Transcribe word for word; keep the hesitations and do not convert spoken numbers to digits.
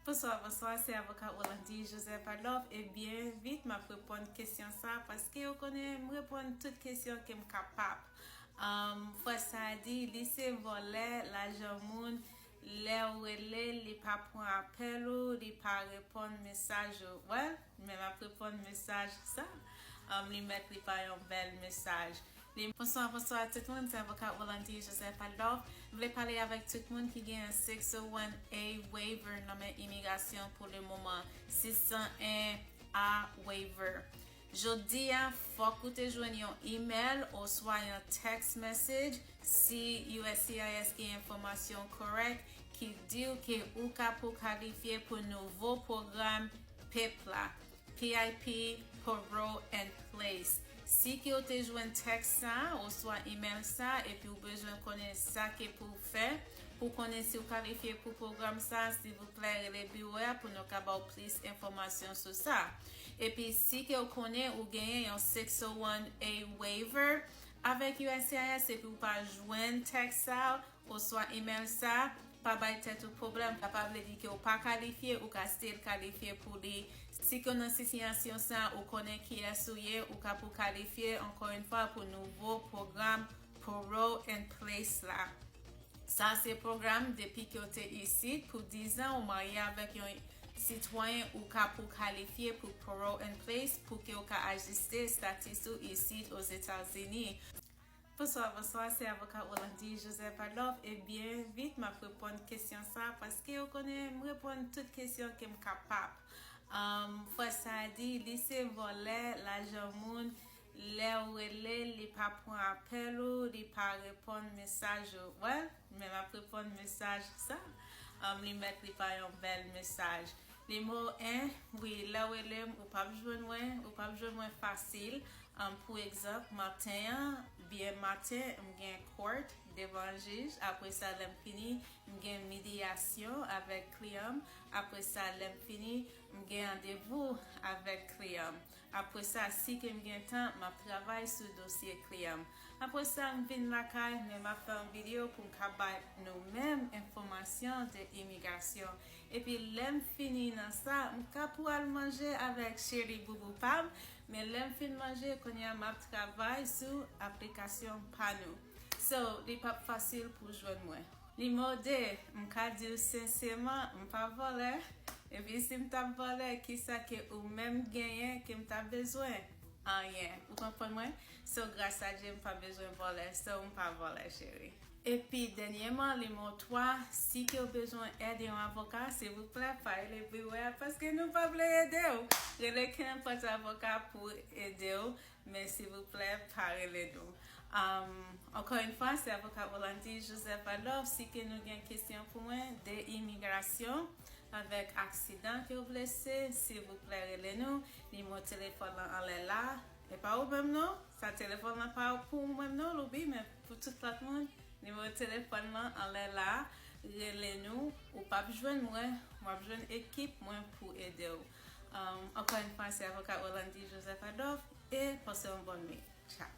Bonswa, bonswa, se avoka Rolandi Joseph Adolphe. E byen vit, m ap reponn kesyon sa, paske ou konnen m reponn tout kesyon ke m kapab. Um, frè sa a di, li se vòlè, lajan moun, lè ou rele, li pa pran apèl ou, li pa reponn mesaj ou. Well, men m ap reponn mesaj sa. Um, li mèt li pa yon bèl mesaj. Li, bonswa, bonswa tout moun, se avoka Rolandi Joseph Adolphe. M vle pale avèk tout moun ki gen yon six oh one A waiver nan men imigrasyon pou le moman, six oh one A waiver. Jodi a, fòk ou te jwenn yon email oswa yon text message si U S C I S gen enfòmasyon kòrèk ki di w ke ou ka pou kalifye pou nouvo pwogram pep la, P I P, Parole in Place. Si ke w te jwenn text sa a oswa email sa a epi w bezwen konnen sa ke pou w fè pou konnen si w kalifye pou pwogram sa a, silvouplè rele biwo a pou nou ka ba w plis enfòmasyon sou sa. Epi si ke w konnen ou genyen yon six oh one A waiver avèk U S C I S epi w pa jwenn text sa a oswa email sa a, pa bay tèt ou pwoblèm. Sa pa vle di ke w pa kalifye, ou ka still kalifye pou li. Si ke w nan sitiyasyon sa a, ou konnen kiyès ou ye, ou ka pou kalifye, ankò yon fwa, pou nouvo pwogram Parole in Place la. Sa se pwogram depi ke w te isit pou dizan, ou marye avèk yon sitwayen, ou ka pou kalifye pou Parole in Place pou ke w ka ajiste status ou isit Ozetazini. Bonswa, bonswa, se avoka Rolandi Joseph Adolphe. E byen vit, m ap reponn kesyon sa, paske ou konnen m reponn tout kesyon ke m kapab. Um, frè sa a di, li se vòlè, lajan moun, lè ou rele, li pa pran apèl ou, li pa reponn mesaj ou. Well, men m ap reponn mesaj sa. Um, li mèt li pa yon bèl mesaj. Nimewo en, wi, lè w rele m, ou p ap jwenn mwen, ou p ap jwenn mwen fasil. Um, pou egzanp, maten an, byen maten, m gen court devan jij. Apre sa, lè m fini, m gen medyasyon avèk kliyan m. Apre sa, lè m fini, m gen randevou avèk kliyan m. Apre sa, si ke m gen tan, m ap travay sou dosye kliyan m. Apre sa, m vin lakay, men m ap fè yon videyo pou m ka bay nou menm enfòmasyon de imigrasyon. Epi lè m fini nan sa, m ka pou al manje avèk cheri boubou pa m, men lè m fin manje, kounye a m ap travay sou aplikasyon pa nou. So, li p ap fasil pou jwenn mwen. Nimewo de, m ka di w sensèman, m pa vòlè. Epi si m t ap vòlè, kisa ke ou menm genyen ke m t ap bezwen? Anyen. Ou konprann mwen? So, gras a Dye, m pa bezwen vòlè. So, m pa vòlè, cheri. Epi, dènyèman, nimewo twa, si ke w bezwen èd yon avoka, silvouplè, pa rele biwo a, paske nou pa vle ede w. Rele kenenpòt avoka pou ede w. Men silvouplè, pa rele nou. Um, ankò yon fwa, se avoka Rolandi Joseph Adolphe. Si ke nou gen kesyon pou mwen de imigrasyon avèk aksidan ke w blese, silvouplè, rele nou. Nimewo telefòn lan anlè la. E pa ou menm non. Sa telefòn lan pa pou ou menm non, Loubi, men pou tout lòt moun. Nimewo telefòn lan anlè la. Rele nou. Ou p ap jwenn mwen. W ap jwenn ekip mwen pou ede w. Um, ankò yon fwa, se avoka Rolandi Joseph Adolphe. E pase yon bòn nwit. Tchao.